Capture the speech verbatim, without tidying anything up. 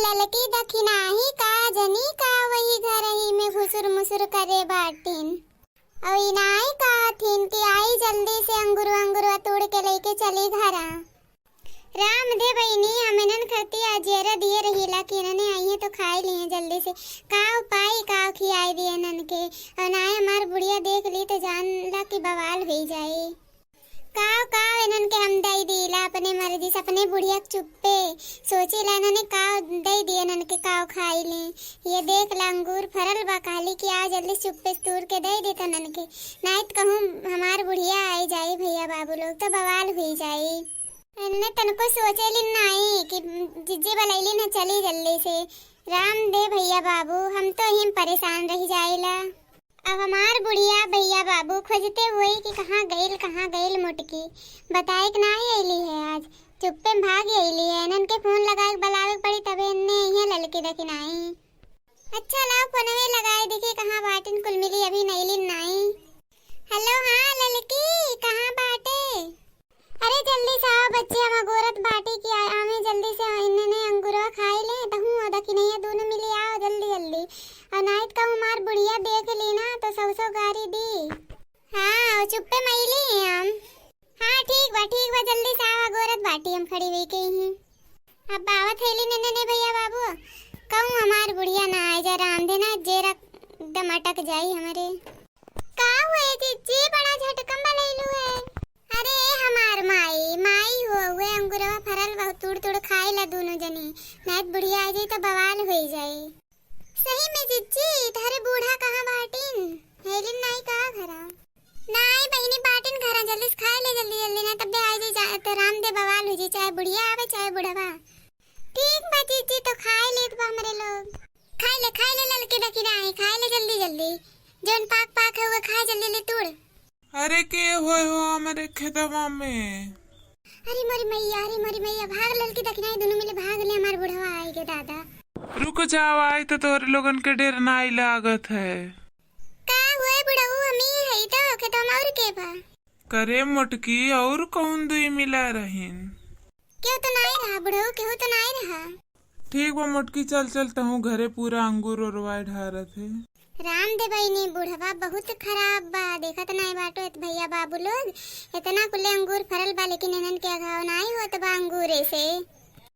ललकी दखिनाही का जनी का वही घरही में घुसुर मुसुर करे बाटिन। अउ इनाई कहथिन कि आई जल्दी से अंगुरवा अंगुरवा तोड़ के लेके चली घरा। राम दे बहिनी, हम इनन खती अजियरा दिए रहीला कि इनने आइहे तो खाए लिए जल्दी से। काव पाई, काव खियाए दिए इनन के। अउ नाय हमार बुढ़िया देख ली तो जान ला कि बवाल हुई जाई। काव, काव इनन के हम दई दीला अपने मर्जी से, अपने बुढ़िया के चुप्पे। सोची ला इनने काव दई दिए इनन के काव खाई ले। ये देख ला अंगूर फरल बा, कहली कि आ जल्दी चुप्पे से तूर के दई दे तनन के। नाई त कहूँ हमार बुढ़िया आई जाई भैया बाबू लोग तो बवाल हुई जाई। इनने तनको सोचे लिन नाई कि जिज्जी बलैली न चली जल्दी से। राम दे भैया बाबू, हम तो हिम परेशान रह जाइला। अब हमार बुढ़िया भैया बाबू खोजते हुए कि कहाँ गइल, कहाँ गइल मोटकी। बताए के नाई अइली है आज, चुप्पे में भाग अइली है। इनन के फोन लगाए के बलावे के पड़ी तबे इनने अइहे ललकी दखिनाही। अच्छा लाओ फोनवे लगाए देखी कहाँ बाटिन कुल मिली अभी नैलिन नाई। हेलो, हाँ ललकी, कहाँ बाटे? अरे जल्दी से आओ बच्चे, हम अगोरत बाटी कि आ-, आवे जल्दी से, इन्ने ने अंगूरवा खाए ले, तहूँ और दखिनैया दोनों मिली आओ जल्दी जल्दी। और नाई त कहूँ हमार बुढ़िया देख ली ना तो सौ सौ गारी दी। हाँ, और चुप्पे मईली हम। हाँ ठीक बा, ठीक बा, जल्दी से आओ, अगोरत बाटी हम खड़ी हुई के ही। अब आवत हेली ने, ने, ने भैया बाबू, कहूँ हमार बुढ़िया ना आए जा राम दे ना, जेरा एकदम अटक जाई हमरे। का हुए जिज्जी, बड़ा झटकम बलैलू है? अरे हमार माई, माई हो हुए अंगुरवा फरल बहुत तोड़ तोड़ खाए ला दोनों जनी, नाई त बुढ़िया आ जाई तो बवाल होई जाई। सही में जिज्जी, तहरे बूढ़ा कहाँ बाटिन? हेलिन नाई का घरा? नाई बहिनी बाटिन घरा, जल्दी से खाए ले जल्दी जल्दी, ना तब दे आ जाई जा, तो राम दे बवाल हो जाई, चाहे बुढ़िया आवे चाहे बुढ़वा। ठीक बा जिज्जी, तो खाए लेत बा हमरे लोग। खाए ले, खाए ले ललकी दखिनाही, खाए ले जल्दी जल्दी। जौन पाक पाक है वो खाए जल्दी ले तोड़। अरे के होए हो हमरे खेतवा में? अरे मोरी मैया, अरे मोरी मैया, भाग ललकी दखिनाही, दोनों मिले भाग ले, हमार बुढ़वा आए के दादा। रुक जाओ, आई तो तोहरे लोगन के डर नाई लागत है। का हुए बुढ़ऊ, हम ही हई तो खेतवा में और के बा? करे मोटकी, और कौन दुई मिला रहीन? केहू तो नाई रहा बुढ़ऊ, केहू तो नाई रहा। ठीक बा मोटकी, चल चल, तहूँ घरे पूरा अंगूर ओरवाए ढारत है। राम दे बहिनी, बुढ़वा बहुत खराब बा, देखत नाई बाटो एत भैया बाबू लोग, इतना कुले अंगूर फरल बा लेकिन इनन के अघाव नाई होत बा अंगूरे से।